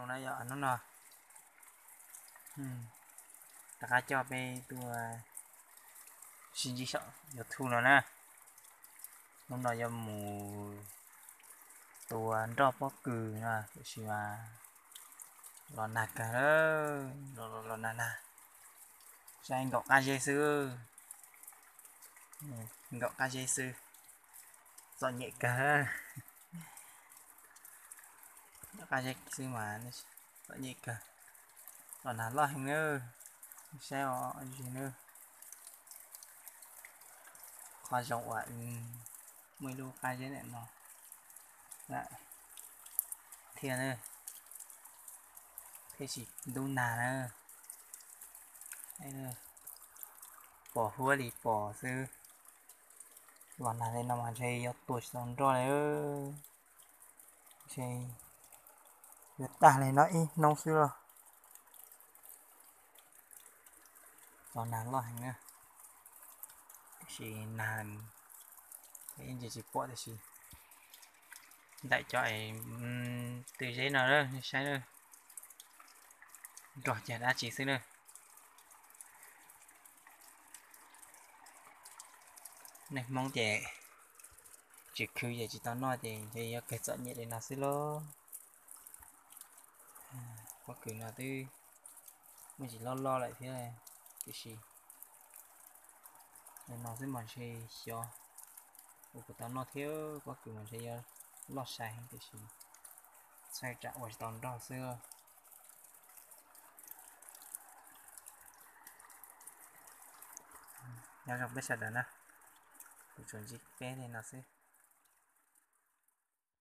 No yog hnub no rov qab coj peb tuaj sib ntsib saum YouTube no na. Hnub no yuav mus tua nroj pob kws no tiam sis mas los nag kawg, los los nag nag, saib nkaum qab zeb xwb, nkaum qab zeb xwb, txom nyem kawg. Nkaum qab zeb xwb mas txom nyem kawg, los nag loj heev nawb, saib os zis nawb. Qhov zoo uas muaj ib lub qab zeb ntawm no thiab na, thiab tsis ntub nag na, pom huab li pom xwb. Los nag li no mas ntshe yuav tua tsis tau nroj li, ntshe yuav tag li no ib hnub xwb los. Los nag loj heev na, tiam sis nag ib ntsis tsis pom tiam sis ntaim cov es tw zeb no nej saib na, nrog cag dab tsi xwb na. Neeg Hmoob ces tsis khwv ces tsis tau noj ces ntshe yuav kawg txom nyem li no xwb lauj. Pob kws no twb muaj ntsis loj loj lawm thiab, tiam sis li no xwb mas ntshe xyov ua puas tau noj thiab, pob kws mas ntshe yuav loj sai heev tiam sis txhawj tsam ua tsis tau nroj xwb. Nyob zoo peb sawv daws na, kuv tsuas ntsib peb li no xwb.